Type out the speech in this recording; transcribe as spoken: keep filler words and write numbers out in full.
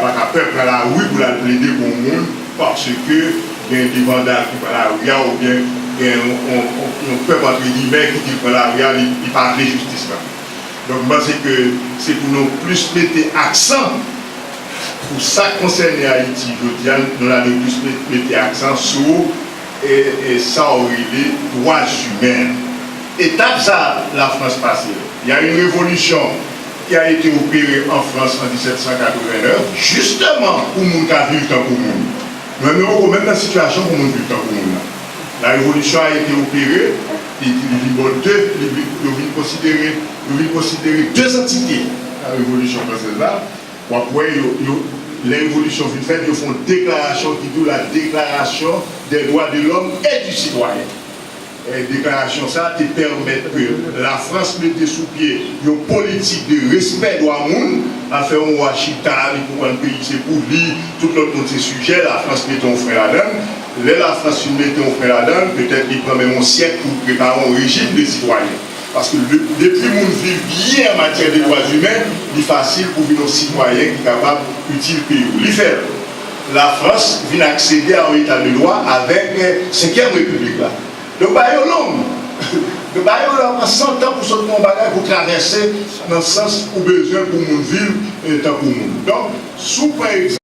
Pa ka pèp nan lari pou l al plede pou yon moun paske gen de vandal ki pran lari a oubyen gen yon, yon, yon, yon pèp antre gimè ki di l pran lari a, li, li pa vle jistis la. Donk, m panse ke se pou nou plis mete aksan pou sa k konsène Ayiti jodi a, nou la dwe plis met- mete aksan sou e, e sa w rele dwa imen. Etap sa Lafrans pase. Il y a une révolution qui a été opérée en France en dix-sept cent quatre-vingt-neuf, justement pou moun ka viv tankou moun. Nou menm nou poko menm nan sitiyasyon pou moun viv tankou moun nan. La révolution a été opérée, li, li vin bò de, li vin, yo vin konsidere, yo vin konsidere de antite la révolution française la. W ap wè, yo, yo, lè revolisyon fin fèt, yo fè yon deklarasyon ki di w la déclaration des droits de l'homme et du citoyen. E deklarasyon sa a te pèmèt ke Lafrans mete sou pye yon politik de respè dwa moun. Afè yon wa chita, li konprann peyi se pou li, tout lòt moun se sijè, Lafrans mete yon fren ladan l. Lè Lafrans fin mete yon fren ladan l, petèt li pran menm yon syèk pou l prepare yon rejim de sitwayen. Paske le- depi moun viv byen an matyè de dwa imen, li fasil pou vin yon sitwayen ki kapab itil peyi w. Li fè l. Lafrans vin aksede a yon eta de dwa avèk eh, Senkyèm Repiblik la. Donk, bagay yo long. Donk, bagay yo la pran san tan pou sot nan yon bagay pou travèse nan sans ou bezwen pou moun viv eh, tankou moun. Donk, si w pran egzanp,